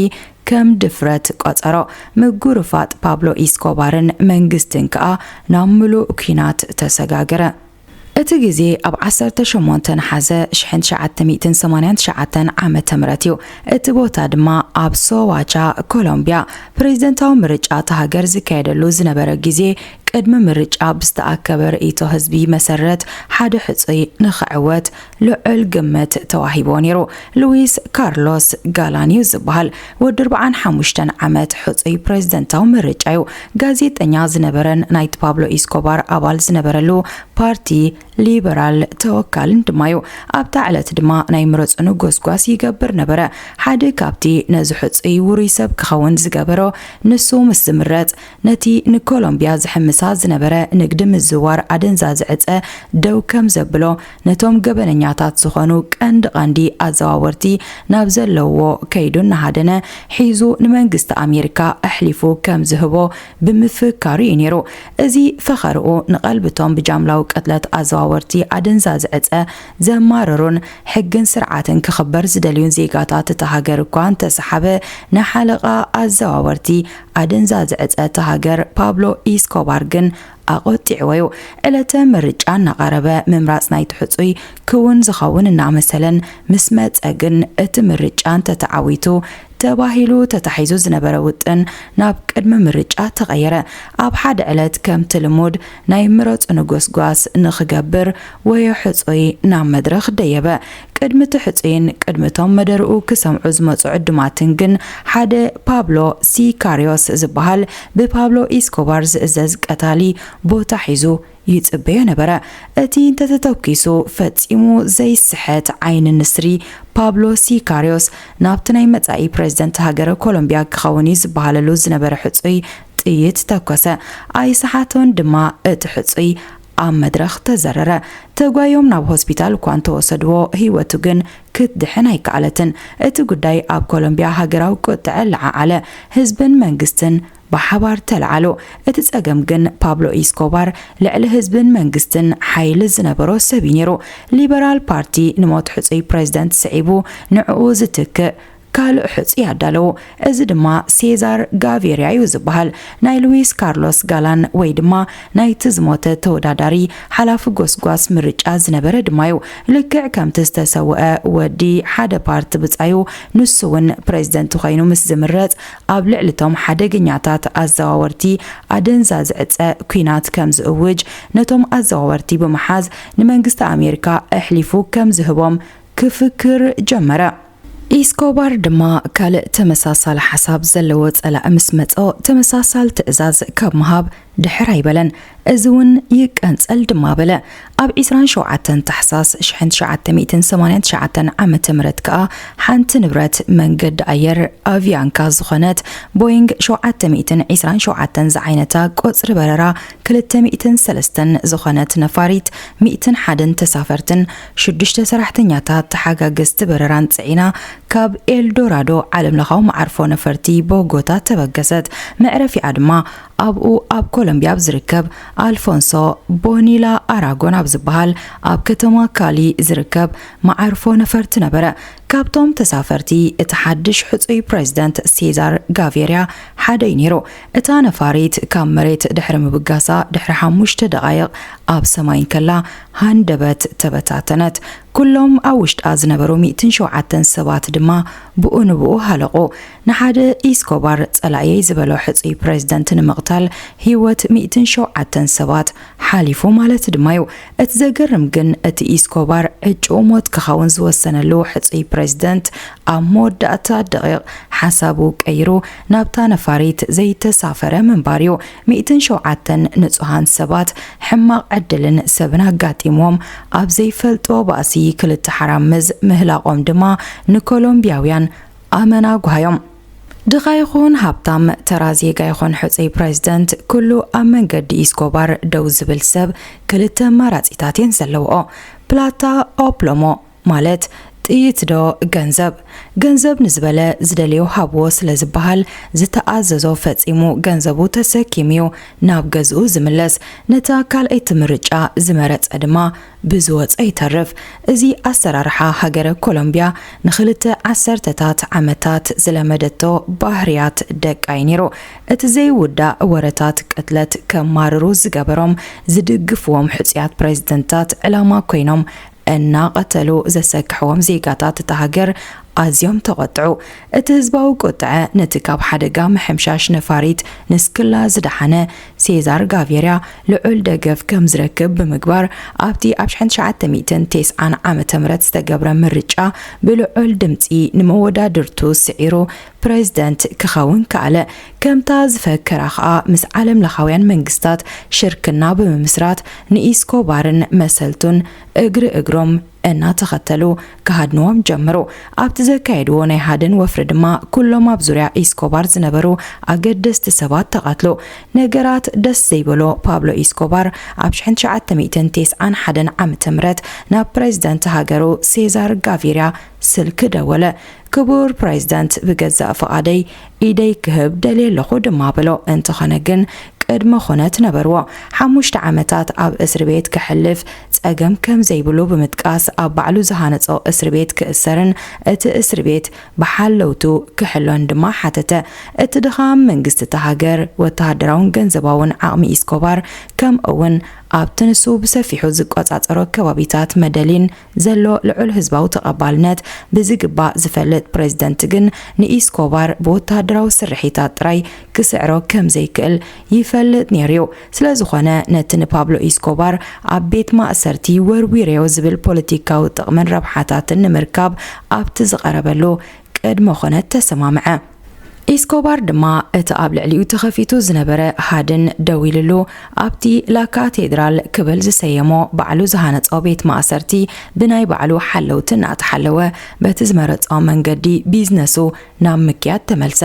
ከም ድፍረት ቆጸሮ። ምጉርፋጥ ፓብሎ ኢስኮባርን መንግስትን ከኣ ናብ ምሉእ ኲናት ተሰጋገረ። እቲ ግዜ ኣብ ዓሰርተ ሸሞንተ ነሓሰ ሽሕን ትሽዓተ ሚእትን ሰማንያን ትሽዓተን ዓመተ ምህረት እዩ። እቲ ቦታ ድማ ኣብ ሶዋቻ፣ ኮሎምቢያ። ፕሬዝደንታዊ ምርጫ እታ ሃገር ዝካየደሉ ዝነበረ ግዜ፣ ቅድሚ ምርጫ ብዝተኣከበ ርእይቶ ህዝቢ መሰረት፣ ሓደ ሕጹይ ንኽዕወት ልዑል ግምት ተዋሂብዎ ነይሩ። ሉዊስ ካርሎስ ጋላን እዩ ዝበሃል። ወዲ ኣርብዓን ሓሙሽተን ዓመት ሕጹይ ፕሬዝደንታዊ ምርጫ እዩ። ጋዜጠኛ ዝነበረን ናይቲ ፓብሎ ኢስኮባር ኣባል ዝነበረሉ ፓርቲ ሊበራል ተወካልን ድማ እዩ። ኣብታ ዕለት ድማ ናይ ምረጹኒ ጎስጓስ ይገብር ነበረ። ሓደ ካብቲ ነዚ ሕጹይ ውሩይ ሰብ ክኸውን ዝገበሮ፣ ንሱ ምስ ዝምረጽ፣ ነቲ ንኮሎምቢያ ዝሕምሳ ዝነበረ ንግዲ ምዝዋር ኣደንዛዚ ዕጸ ደው ከም ዘብሎ፣ ነቶም ገበነኛታት ዝኾኑ ቀንዲ ቀንዲ ኣዘዋወርቲ ናብ ዘለውዎ ከይዱ እናሃደነ ሒዙ ንመንግስቲ ኣሜሪካ ኣሕሊፉ ከም ዝህቦ ብምፍካሩ እዩ ነይሩ። እዚ ፈኸርኡ ንቐልብቶም ብጃምላዊ ቅትለት ኣዘዋወርቲ ኣደንዛዚ ዕጸ ዘማረሩን ሕግን ስርዓትን ክኽበር ዝደልዩን ዜጋታት እታ ሃገር እኳ እንተሰሓበ፣ ንሓለቓ ኣዘዋወርቲ ኣደንዛዚ ዕጸ እታ ሃገር ፓብሎ ኢስኮባር ግን ኣቖጢዕዎ እዩ። ዕለተ ምርጫ እናቐረበ፣ ምምራጽ ናይቲ ሕጹይ ክውን ዝኸውን እናመሰለን ምስ መጸ ግን፣ እቲ ምርጫ እንተተዓዊቱ ተባሂሉ ተታሒዙ ዝነበረ ውጥን ናብ ቅድሚ ምርጫ ተቐየረ። ኣብ ሓደ ዕለት ከምቲ ልሙድ ናይ ምረጹኒ ጎስጓስ ንኽገብር ወዮ ሕጹይ ናብ መድረኽ ደየበ። ቅድሚ እቲ ሕጹይን ቅድሚ እቶም መደርኡ ክሰምዑ ዝመጹ ዕዱማትን ግን ሓደ ፓብሎ ሲካሪዮስ ዝበሃል ብፓብሎ ኢስኮባር ዝእዘዝ ቀታሊ ቦታ ሒዙ ይጽበዮ ነበረ። እቲ እንተተተኲሱ ፈጺሙ ዘይስሕት ዓይኒ ንስሪ ፓብሎ ሲካሪዮስ ናብቲ ናይ መጻኢ ፕሬዝደንት ሃገረ ኮሎምቢያ ክኸውን እዩ ዝበሃለሉ ዝነበረ ሕጹይ ጥይት ተኮሰ። ኣይሰሓቶን ድማ እቲ ሕጹይ ኣብ መድረኽ ተዘረረ። ተጓዮም ናብ ሆስፒታል እኳ እንተወሰድዎ፣ ህይወቱ ግን ክትድሕን ኣይከኣለትን። እቲ ጉዳይ ኣብ ኮሎምቢያ ሃገራዊ ቁጥዐ ለዓዓለ። ህዝብን መንግስትን ብሓባር ተለዓሉ። እቲ ጸገም ግን ፓብሎ ኢስኮባር ልዕሊ ህዝብን መንግስትን ሓይሊ ዝነበሮ ሰብ እዩ ነይሩ። ሊበራል ፓርቲ ንሞት ሕጹይ ፕሬዝደንት ስዒቡ ንዕኡ ዝትክእ ካልእ ሕጹይ ኣዳለዉ። እዚ ድማ ሴዛር ጋቬርያ እዩ ዝበሃል። ናይ ሉዊስ ካርሎስ ጋላን ወይ ድማ ናይቲ ዝሞተ ተወዳዳሪ ሓላፊ ጎስጓስ ምርጫ ዝነበረ ድማ እዩ። ልክዕ ከምቲ ዝተሰውአ ወዲ ሓደ ፓርቲ ብጻዩ፣ ንሱ እውን ፕሬዝደንት ኮይኑ ምስ ዝምረጽ፣ ኣብ ልዕሊ እቶም ሓደገኛታት ኣዘዋወርቲ ኣደንዛዚ ዕጸ ኲናት ከም ዝእውጅ፣ ነቶም ኣዘዋወርቲ ብምሓዝ ንመንግስቲ ኣሜሪካ ኣሕሊፉ ከም ዝህቦም ክፍክር ጀመረ። ኢስኮባር ድማ ካልእ ተመሳሳሊ ሓሳብ ዘለዎ ጸላኢ ምስ መጾ፣ ተመሳሳሊ ትእዛዝ ካብ ምሃብ ድሕር ኣይበለን። እዚ እውን ይቀንጸል ድማ በለ። ኣብ ዕስራን ሸውዓተን ታሕሳስ ሽሕን ትሽዓተ ሚእትን ሰማንያን ትሽዓተን ዓመተ ምህረት ከኣ፣ ሓንቲ ንብረት መንገዲ ኣየር ኣቪያንካ ዝኾነት ቦይንግ ሸውዓተ ሚእትን ዕስራን ሸውዓተን ዝዓይነታ ቁጽሪ በረራ ክልተ ሚእትን ሰለስተን ዝኾነት ነፋሪት፣ ሚእትን ሓደን ተሳፈርትን ሽዱሽተ ሰራሕተኛታት ተሓጋገዝቲ በረራን ጽዒና፣ ካብ ኤልዶራዶ ዓለምለኻዊ መዓርፎ ነፈርቲ ቦጎታ ተበገሰት። መዕረፊኣ ድማ ኣብኡ ኣብ ኮሎምቢያ ኣብ ዝርከብ ኣልፎንሶ ቦኒላ ኣራጎን ኣብ ዝበሃል ኣብ ከተማ ካሊ ዝርከብ መዓርፎ ነፈርቲ ነበረ። ካብቶም ተሳፈርቲ እቲ ሓድሽ ሕጹይ ፕሬዝደንት ሴዛር ጋቬርያ ሓደ እዩ ነይሩ። እታ ነፋሪት ካብ መሬት ድሕሪ ምብጋሳ ድሕሪ ሓሙሽተ ደቓይቕ ኣብ ሰማይ እንከላ ሃንደበት ተበታተነት። ኩሎም ኣብ ውሽጣ ዝነበሩ ሚእትን ሸውዓተን ሰባት ድማ ብኡ ንብኡ ሃለቑ። ንሓደ ኢስኮባር ጸላእየይ ዝበሎ ሕጹይ ፕሬዝደንት ንምቕታል ህይወት ሚእትን ሸውዓተን ሰባት ሓሊፉ ማለት ድማ እዩ። እቲ ዘገርም ግን፣ እቲ ኢስኮባር ዕጩኡ ሞት ክኸውን ዝወሰነሉ ሕጹይ ፕሬዝደንት ኣብ መወዳእታ ደቒቕ ሓሳቡ ቀይሩ ናብታ ነፋሪት ዘይተሳፈረ ምንባር እዩ። ሚእትን ሸውዓተን ንጹሃን ሰባት ሕማቕ ዕድልን ሰብን ኣጋጢምዎም ኣብ ዘይፈልጥዎ ባእሲ ክልተ ሓራምዝ ምህላቖም ድማ ንኮሎምቢያውያን ኣመና ኣጉሃዮም። ድኻ ይኹን ሃብታም፣ ተራ ዜጋ ይኹን ሕጹይ ፕረዚደንት፣ ኩሉ ኣብ መንገዲ ኢስኮባር ደው ዝብል ሰብ ክልተ ኣማራጺታት እየን ዘለውኦ። ፕላታ ኦ ፕሎሞ፣ ማለት ጥይት ዶ ገንዘብ? ገንዘብ ንዝበለ ዝደልዮ ሃብዎ ስለ ዝበሃል፣ ዝተኣዘዞ ፈጺሙ ገንዘቡ ተሰኪሙ'ዩ ናብ ገዝኡ ዝምለስ። ነታ ካልኣይቲ ምርጫ ዝመረጸ ድማ ብዝወጸ ይተርፍ። እዚ ኣሰራርሓ ሃገረ ኮሎምብያ ንኽልተ ዓሰርተታት ዓመታት ዝለመደቶ ባህርያት ደቃ እዩ ነይሩ። እቲ ዘይውዳእ ወረታት ቅትለት ከማርሩ ዝገበሮም ዝድግፍዎም ሕጹያት ፕረዚደንታት ዕላማ ኮይኖም እናቐተሉ ዘሰክሕዎም ዜጋታት እታ ሃገር ኣዝዮም ተቖጥዑ። እቲ ህዝባዊ ቁጥዐ ነቲ ካብ ሓደጋ ምሕምሻሽ ነፋሪት ንስክላ ዝደሓነ ሴዛር ጋቬርያ ልዑል ደገፍ ከም ዝረክብ ብምግባር፣ ኣብቲ ኣብ ሽሕን ትሽዓተ ሚእትን ተስዓን ዓመተ ምህረት ዝተገብረ ምርጫ ብልዑል ድምጺ ንመወዳድርቱ ስዒሩ ፕረዚደንት ክኸውን ከኣለ። ከምታ ዝፈከራ ኸኣ ምስ ዓለምለኻውያን መንግስታት ሽርክና ብምምስራት ንኢስኮባርን መሰልቱን እግሪ እግሮም እናተኸተሉ ክሃድንዎም ጀመሩ። ኣብቲ ዘካየድዎ ናይ ሃድን ወፍሪ ድማ ኩሎም ኣብ ዙርያ ኢስኮባር ዝነበሩ ኣገደስቲ ሰባት ተቐትሉ። ነገራት ደስ ዘይበሎ ፓብሎ ኢስኮባር ኣብ ሽሕን ትሽዓተ ሚእትን ተስዓን ሓደን ዓመተ ምህረት ናብ ፕረዚደንት ሃገሩ ሴዛር ጋቪርያ ስልኪ ደወለ። ክቡር ፕረዚደንት፣ ብገዛእ ፍቓደይ ኢደይ ክህብ ደልየ ኣለኹ ድማ በሎ። እንተኾነ ግን ቅድመ ኹነት ነበርዎ። ሓሙሽተ ዓመታት ኣብ እስሪ ቤት ከሕልፍ ጸገም ከም ዘይብሉ ብምጥቃስ፣ ኣብ ባዕሉ ዝሃነጾ እስሪ ቤት ክእሰርን እቲ እስሪ ቤት ብሓለውቱ ክሕሎን ድማ ሓተተ። እቲ ድኻም መንግስቲ እታ ሃገር፣ ወተሃደራውን ገንዘባውን ዓቕሚ ኢስኮባር፣ ከምኡ'ውን ኣብቲ ንሱ ብሰፊሑ ዝቆጻጸሮ ከባቢታት መደሊን ዘሎ ልዑል ህዝባዊ ተቐባልነት ብዝግባእ ዝፈልጥ ፕረዚደንት ግን፣ ንኢስኮባር ብወተሃደራዊ ስርሒታት ጥራይ ክስዕሮ ከም ዘይክእል ይፈልጥ ነይሩ እዩ። ስለ ዝኾነ፣ ነቲ ንፓብሎ ኢስኮባር ኣብ ቤት ማእሰርቲ ወርዊረዮ ዝብል ፖለቲካዊ ጥቕምን ረብሓታትን ንምርካብ ኣብቲ ዝቐረበሉ ቅድመ ኹነት ተሰማምዐ። ኢስኮባር ድማ እቲ ኣብ ልዕሊኡ ተኸፊቱ ዝነበረ ሃድን ደው ኢልሉ፣ ኣብቲ ላ ካቴድራል ክብል ዝሰየሞ ባዕሉ ዝሃነጾ ቤት ማእሰርቲ ብናይ ባዕሉ ሓለውቲ እናተሓለወ፣ በቲ ዝመረጾ መንገዲ ቢዝነሱ ናብ ምክያድ ተመልሰ።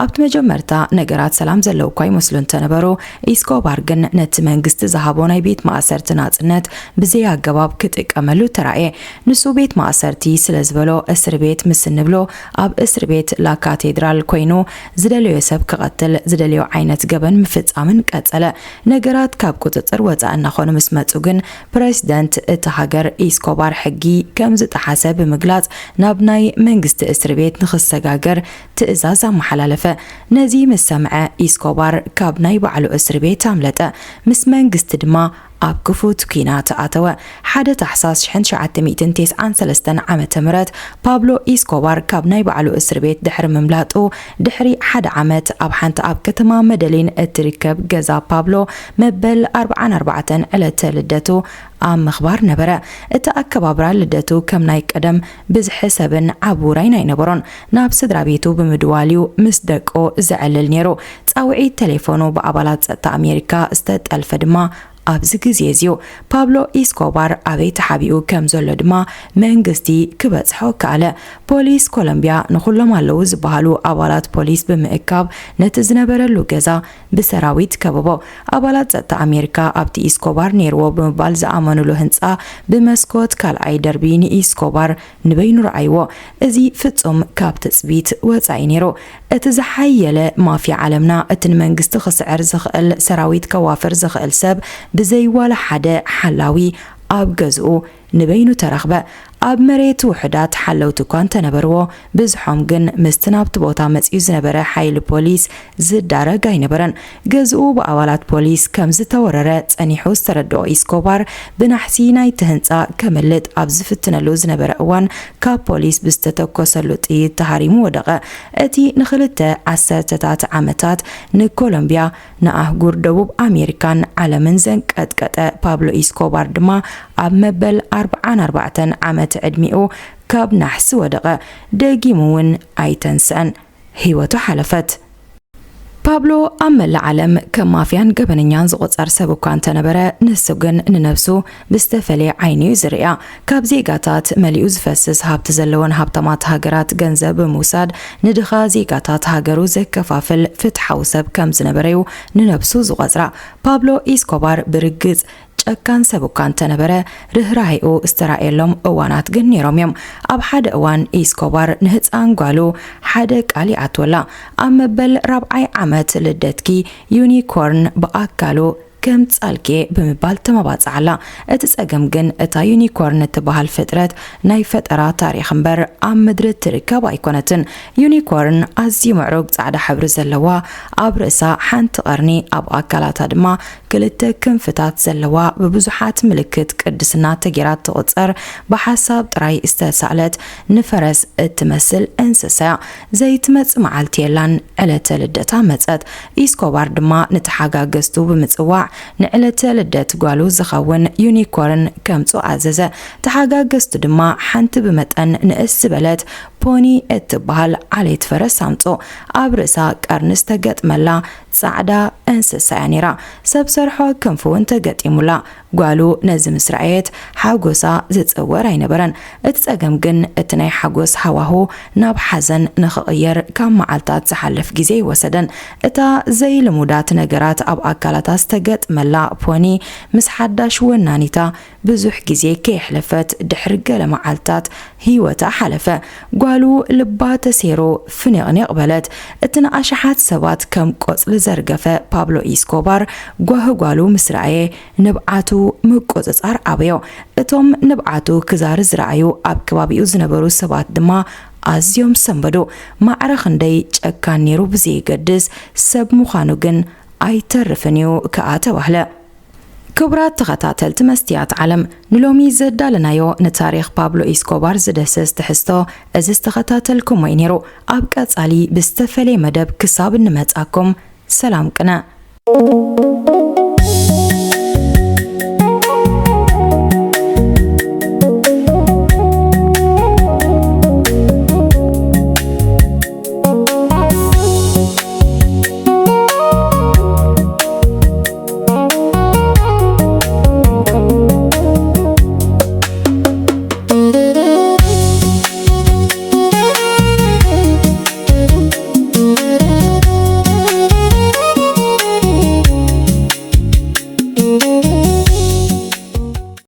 ኣብቲ መጀመርታ ነገራት ሰላም ዘለዉ እኳ ይመስሉ እንተነበሩ፣ ኢስኮባር ግን ነቲ መንግስቲ ዝሃቦ ናይ ቤት ማእሰርቲ ናጽነት ብዘይ ኣገባብ ክጥቀመሉ ተራእየ። ንሱ ቤት ማእሰርቲ ስለ ዝበሎ እስሪ ቤት ምስ እንብሎ፣ ኣብ እስሪ ቤት ላ ካቴድራል ኮይኑ ዝደለዮ ሰብ ክቐትል፣ ዝደለዮ ዓይነት ገበን ምፍጻምን ቀጸለ። ነገራት ካብ ቁጽጽር ወጻኢ እናኾኑ ምስ መጹ ግን፣ ፕረዚደንት እታ ሃገር ኢስኮባር ሕጊ ከም ዝጠሓሰ ብምግላጽ፣ ናብ ናይ መንግስቲ እስሪ ቤት ንኽሰጋገር ትእዛዝ ኣመሓላለፈ። ነዚ ምስ ሰምዐ፣ ኢስኮባር ካብ ናይ ባዕሉ እስሪ ቤት ኣምለጠ። ምስ መንግስቲ ድማ ኣብ ክፉት ኲናት ኣተወ። ሓደ ታሕሳስ ሽሕን ትሽዓተ ሚእትን ተስዓን ሰለስተን ዓመተ ምህረት ፓብሎ ኢስኮባር ካብ ናይ ባዕሉ እስሪ ቤት ድሕሪ ምምላጡ፣ ድሕሪ ሓደ ዓመት ኣብ ሓንቲ ኣብ ከተማ መደሊን እትርከብ ገዛ ፓብሎ መበል ኣርብዓን ኣርባዕተን ዕለተ ልደቱ ኣብ ምኽባር ነበረ። እቲ ኣከባብራ ልደቱ ከም ናይ ቀደም ብዝሒ ሰብን ዓቢ ውራይን ኣይነበሮን። ናብ ስድራ ቤቱ ብምድዋል እዩ ምስ ደቁ ዘዕልል ነይሩ። ጻውዒት ቴሌፎኑ ብኣባላት ጸጥታ ኣሜሪካ ዝተጠልፈ ድማ ኣብዚ ግዜ እዚ'ዩ። ፓብሎ ኢስኮባር ኣበይ ተሓቢኡ ከም ዘሎ ድማ መንግስቲ ክበጽሖ ከኣለ። ፖሊስ ኮሎምብያ ንኹሎም ኣለዉ ዝበሃሉ ኣባላት ፖሊስ ብምእካብ ነቲ ዝነበረሉ ገዛ ብሰራዊት ከበቦ። ኣባላት ጸጥታ ኣሜሪካ ኣብቲ ኢስኮባር ነይርዎ ብምባል ዝኣመኑሉ ህንጻ ብመስኮት ካልኣይ ደርቢ ንኢስኮባር ንበይኑ ረኣይዎ። እዚ ፍጹም ካብ ትጽቢት ወጻኢ ነይሩ። እቲ ዝሓየለ ማፍያ ዓለምና፣ እቲ ንመንግስቲ ክስዕር ዝኽእል ሰራዊት ከዋፍር ዝኽእል ሰብ ብዘይ ዋላ ሓደ ሓላዊ ኣብ ገዝኡ ንበይኑ ተረኽበ። ኣብ መሬት ውሑዳት ሓለውቲ እኳ እንተነበርዎ፣ ብዝሖም ግን ምስቲ ናብቲ ቦታ መጺኡ ዝነበረ ሓይሊ ፖሊስ ዝዳረግ ኣይነበረን። ገዝኡ ብኣባላት ፖሊስ ከም ዝተወረረ ጸኒሑ ዝተረድኦ ኢስኮባር፣ ብናሕሲ ናይቲ ህንጻ ከምልጥ ኣብ ዝፍትነሉ ዝነበረ እዋን፣ ካብ ፖሊስ ብዝተተኮሰሉ ጥይት ተሃሪሙ ወደቐ። እቲ ንኽልተ ዓሰርተታት ዓመታት ንኮሎምብያ፣ ንኣህጉር ደቡብ ኣሜሪካን ዓለምን ዘንቀጥቀጠ ፓብሎ ኢስኮባር ድማ፣ ኣብ መበል ኣርብዓን ኣርባዕተን ዓመት ዕድሚኡ ካብ ናሕሲ ወደቐ። ደጊሙ እውን ኣይተንስአን። ህይወቱ ሓለፈት። ፓብሎ ኣብ መላእ ዓለም ከም ማፍያን ገበነኛን ዝቑጸር ሰብ እኳ እንተነበረ፣ ንሱ ግን ንነብሱ ብዝተፈለየ ዓይኒ እዩ ዝርእያ። ካብ ዜጋታት መሊኡ ዝፈስስ ሃብቲ ዘለወን ሃብታማት ሃገራት ገንዘብ ብምውሳድ ንድኻ ዜጋታት ሃገሩ ዘከፋፍል ፍትሓዊ ሰብ ከም ዝነበረ እዩ ንነብሱ ዝቖጽራ። ፓብሎ ኢስኮባር ብርግጽ ጨካን ሰብ እኳ እንተነበረ፣ ርህራሄኡ ዝተራእየሎም እዋናት ግን ነይሮም እዮም። ኣብ ሓደ እዋን ኢስኮባር ንህፃን ጓሉ ሓደ ቃል ይኣትወላ። ኣብ መበል ራብዓይ ዓመት ልደትኪ ዩኒኮርን ብኣካሉ ከምጻልኪ ብምባል ተመባጽዓላ። እቲ ጸገም ግን እታ ዩኒኮርን እትበሃል ፍጥረት ናይ ፈጠራ ታሪኽ እምበር ኣብ ምድሪ እትርከብ ኣይኮነትን። ዩኒኮርን ኣዝዩ ምዕሩግ ጻዕዳ ሕብሪ ዘለዋ፣ ኣብ ርእሳ ሓንቲ ቀርኒ፣ ኣብ ኣካላታ ድማ ክልተ ክንፍታት ዘለዋ፣ ብብዙሓት ምልክት ቅድስና ተጌራ እትቑጸር፣ ብሓሳብ ጥራይ ዝተሳእለት ንፈረስ እትመስል እንስሳ እያ። ዘይትመጽእ መዓልቲ የላን። ዕለተ ልደታ መጸት። ኢስኮባር ድማ ንተሓጋገዝቱ ብምጽዋዕ ንዕለተ ልደት ጓሉ ዝኸውን ዩኒኮርን ከምጽኡ ኣዘዘ። ተሓጋገዝቱ ድማ ሓንቲ ብመጠን ንእስ ዝበለት ፖኒ እትበሃል ዓሌት ፈረስ ኣምጽኡ። ኣብ ርእሳ ቀርኒ ዝተገጥመላ ጻዕዳ እንስሳ እያ ነይራ። ሰብ ሰርሖ ክንፊ እውን ተገጢሙላ። ጓሉ ነዚ ምስ ረኣየት ሓጎሳ ዝጽወር ኣይነበረን። እቲ ጸገም ግን እቲ ናይ ሓጎስ ሃዋሁ ናብ ሓዘን ንኽቕየር ካብ መዓልታት ዝሓልፍ ግዜ ኣይወሰደን። እታ ዘይልሙዳት ነገራት ኣብ ኣካላታ ዝተገጥመላ ፖኒ ምስ ሓዳሽ ወናኒታ ብዙሕ ግዜ ከየሕለፈት ድሕሪ ገለ መዓልታት ህይወታ ሓለፈ። ጓሉ ልባ ተሴሩ ፍንቕኒቕ በለት። እቲ ንኣሽሓት ሰባት ከም ቆጽሊ ዘርገፈ ፓብሎ ኢስኮባር ጓሂ ጓሉ ምስ ረኣየ ንብዓቱ ምቁጽጻር ኣበዮ። እቶም ንብዓቱ ክዛሪ ዝረኣዩ ኣብ ከባቢኡ ዝነበሩ ሰባት ድማ ኣዝዮም ሰንበዱ። ማዕረ ክንደይ ጨካን ነይሩ ብዘየገድስ ሰብ ምዃኑ ግን ኣይተርፍን እዩ ከኣ ተባህለ። ክቡራት ተኸታተልቲ መስትያት ዓለም፣ ንሎሚ ዘዳለናዮ ንታሪኽ ፓብሎ ኢስኮባር ዝድህስስ ትሕዝቶ እዚ ዝተኸታተልኩሞ እዩ ነይሩ። ኣብ ቀጻሊ ብዝተፈለየ መደብ ክሳብ እንመጻኩም ሰላም ቅነ።